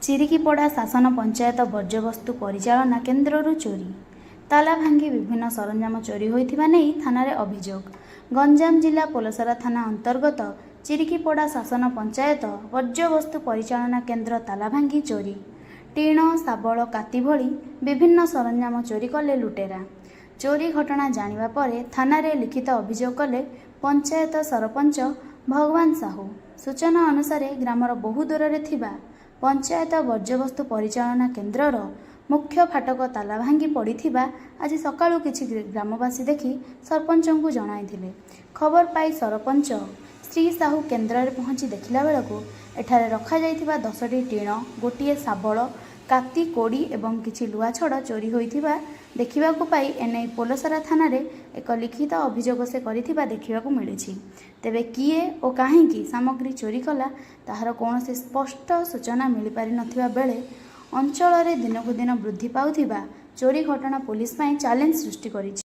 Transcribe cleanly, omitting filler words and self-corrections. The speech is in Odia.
ଚିରିକିପଡ଼ା ଶାସନ ପଞ୍ଚାୟତ ବର୍ଜ୍ୟବସ୍ତୁ ପରିଚାଳନା କେନ୍ଦ୍ରରୁ ଚୋରି। ତାଲା ଭାଙ୍ଗି ବିଭିନ୍ନ ସରଞ୍ଜାମ ଚୋରି ହୋଇଥିବା ନେଇ ଥାନାରେ ଅଭିଯୋଗ। ଗଞ୍ଜାମ ଜିଲ୍ଲା ପୋଲସରା ଥାନା ଅନ୍ତର୍ଗତ ଚିରିକିପଡ଼ା ଶାସନ ପଞ୍ଚାୟତ ବର୍ଜ୍ୟବସ୍ତୁ ପରିଚାଳନା କେନ୍ଦ୍ର ତାଲା ଭାଙ୍ଗି ଚୋରି। ଟିଣ, ଶାବଳ, କାତି ଭଳି ବିଭିନ୍ନ ସରଞ୍ଜାମ ଚୋରି କଲେ ଲୁଟେରା। ଚୋରି ଘଟଣା ଜାଣିବା ପରେ ଥାନାରେ ଲିଖିତ ଅଭିଯୋଗ କଲେ ପଞ୍ଚାୟତ ସରପଞ୍ଚ ଭଗବାନ ସାହୁ। ସୂଚନା ଅନୁସାରେ, ଗ୍ରାମର ବହୁ ଦୂରରେ ଥିବା ପଞ୍ଚାୟତ ବର୍ଜ୍ୟବସ୍ତୁ ପରିଚାଳନା କେନ୍ଦ୍ରର ମୁଖ୍ୟ ଫାଟକ ତାଲା ଭାଙ୍ଗି ପଡ଼ିଥିବା ଆଜି ସକାଳୁ କିଛି ଗ୍ରାମବାସୀ ଦେଖି ସରପଞ୍ଚଙ୍କୁ ଜଣାଇଥିଲେ। ଖବର ପାଇ ସରପଞ୍ଚ ଶ୍ରୀ ସାହୁ କେନ୍ଦ୍ରରେ ପହଞ୍ଚି ଦେଖିଲା ବେଳକୁ ଏଠାରେ ରଖାଯାଇଥିବା 10ଟି ଟିଣ, ଗୋଟିଏ ଶାବଳ, କାତି, କୋଡ଼ି ଏବଂ କିଛି ଲୁହା ଛଡ଼ ଚୋରି ହୋଇଥିବା ଦେଖିବାକୁ ପାଇ ଏନେଇ ପୋଲସରା ଥାନାରେ ଏକ ଲିଖିତ ଅଭିଯୋଗ ସେ କରିଥିବା ଦେଖିବାକୁ ମିଳିଛି। ତେବେ କିଏ ଓ କାହିଁକି ସାମଗ୍ରୀ ଚୋରି କଲା, ତାହାର କୌଣସି ସ୍ପଷ୍ଟ ସୂଚନା ମିଳିପାରିନଥିବା ବେଳେ ଅଞ୍ଚଳରେ ଦିନକୁ ଦିନ ବୃଦ୍ଧି ପାଉଥିବା ଚୋରି ଘଟଣା ପୋଲିସ ପାଇଁ ଚ୍ୟାଲେଞ୍ଜ ସୃଷ୍ଟି କରିଛି।